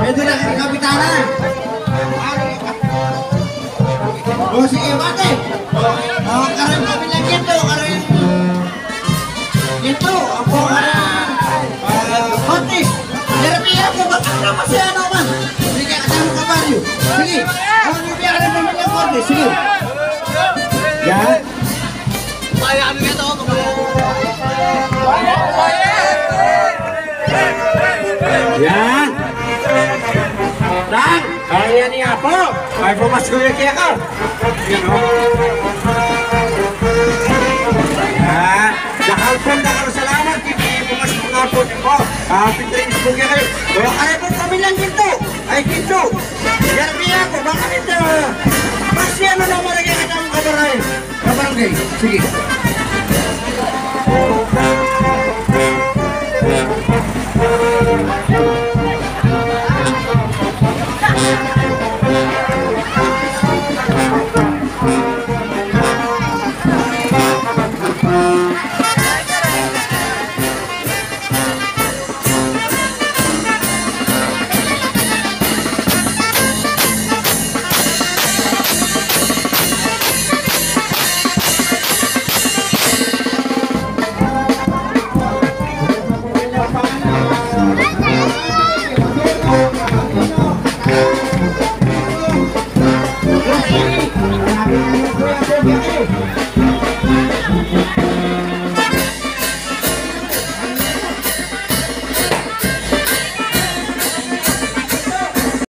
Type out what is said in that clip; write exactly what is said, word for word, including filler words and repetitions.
Ito na ang kapitanan. O, sige, bate. O, karin pamilyang Ginto, karin Ginto, ampo karin, ah, Cortes. Pero pira po, ba't ang naman si ano man? Sige, kasama ka, baryo. Sige. Ano yung pira karin pamilyang Cortes? Sige. Yan. Yan. Tang, kaya ni Apo. Ay, pumaskuya kaya ka. Yan, o. Ah, dakal pong dakal a salamat, kaya pumaskuya nga po. Ah, pitring po kaya kayo. Wala ka rin pong pamilyang Ginto. Ay, Ginto. Yan, kaya po, baka ito, ah, mas yan na naman ang kaya katang kabaray. Kabarangay. Sige.